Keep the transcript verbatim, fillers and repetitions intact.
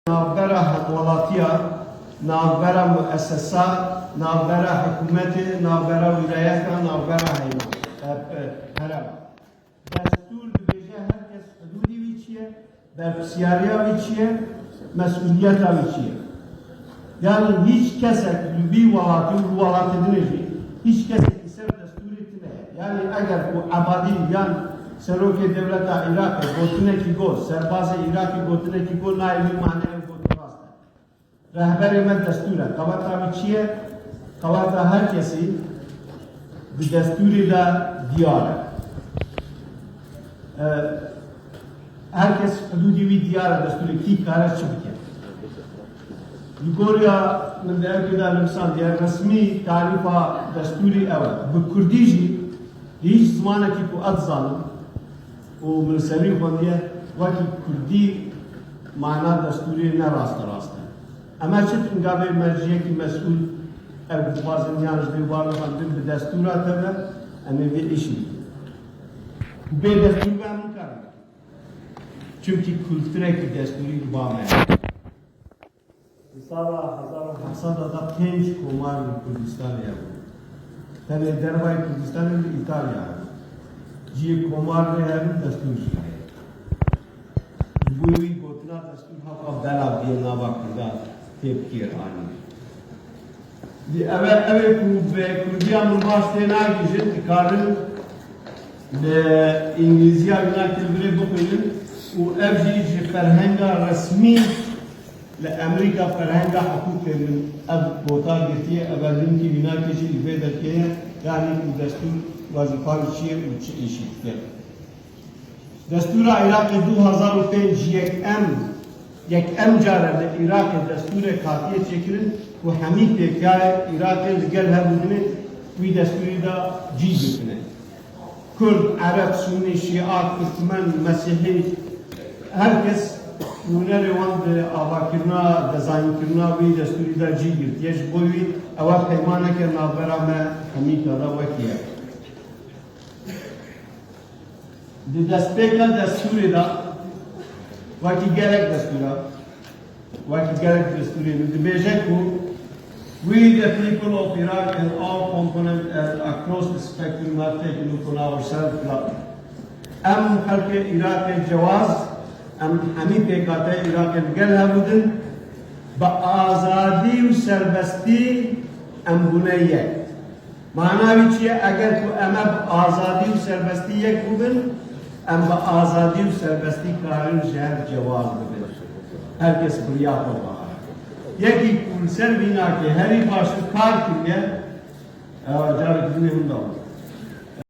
navbera hemwelatiya, navbera muessesa, navbera hikûmetê, navbera wîlayeta, navbera heyma, e, e, herema. Destûr dibêje her kes hidûdî wî çi ye, berpirsyariya wî çi ye, mesûliyeta wî çi ye. Yanî hîç kesek li vî welatî û li welatê din jî hîç kesekî ser destûrê tune ye. Yanî eger ku Ebadî yan serokê dewleta Iraqê gotinekî got, serbazê Iraqê gotinekî got, nayê wî mane ew gotin rast e. Rehberê me destûr e. Qeweta wî çi ye? Qeweta her kesî di destûrê de diyar e. E, her kes hidûdê wî diyar e, destûrê kî kare çi bike. Li goriya min di evkê de nivîsandiye, resmî tarîfa destûrê ew e. Bi kurdî jî di hîç zimanekî ku ez dizanim û min li ser wî xwendiye, wekî kurdî mana destûrê ne rasterast e. Em her çi dikin gavê merciyekî mesûl ew dixwazin yan ji vê bar bixwendin bi destûra te be, em ê vê îşî bikin. Bê destûr be em nikarin bikin. Çimkî kulturekî destûrî li ba me ye. Di sala hezar û heft sed de pênc komar li Kurdistanê hebûn. Tenê dervayê Kurdistanê li Îtalya hebû. Cihê komar lê hebû, destûr jî heye. Ji bo wî gotina destûr hewqa bela bûye nava Kurda tê bikêr anî. Di eve, ev ê ku bi Kurdiya min baş tê nagihîjin, dikarin bi Îngilîziya wîna kir virê bixwînin û ev jî ji ferhenga resmî li Amerîka, ferhenga hiqûqê min ev gota girtiye, ev e linkî wînakê jî li vê derkê ye, yanî ku destûr wezîfa wî çi ye û çi îşî dike. Destûra Iraqê du hezar û pênc yekem, yekem car e li Iraqê destûrek hatiye çêkirin ku hemî pêkayên Iraqê li gel hevdinê wî destûrî de cî girtine. Kurd, Ereb, Sûnî, Şîa, Kurtmen, Mesîhî, her kes nûnerê wan di avakirina, dezayînkirina wî destûrî de cî girtiye. Ji bo wî ew e peymaneke navbera me hemî kare wekî ye. Di destpêka destûrê de, wekî gelek destûra, wekî gelek destûrê min dibêje ku "We, the people of Iraq and all components and across the spectrum, have taken upon ourselves" Em xelkê Iraqê cewaz, em hemî pêkateyê Iraqê li gel hevûdin, bi azadî û serbestî em bûne yek. Mana wî çi ye? Eger ku em e bi azadî û serbestî yek bûbin, em bi azadî û serbestî karin ji hev cewaz bibin. Her kes bi riya xwe bihare. Yekî ku li ser vînakê herî baştir kar kiriye, ew carek din ê hunda bû.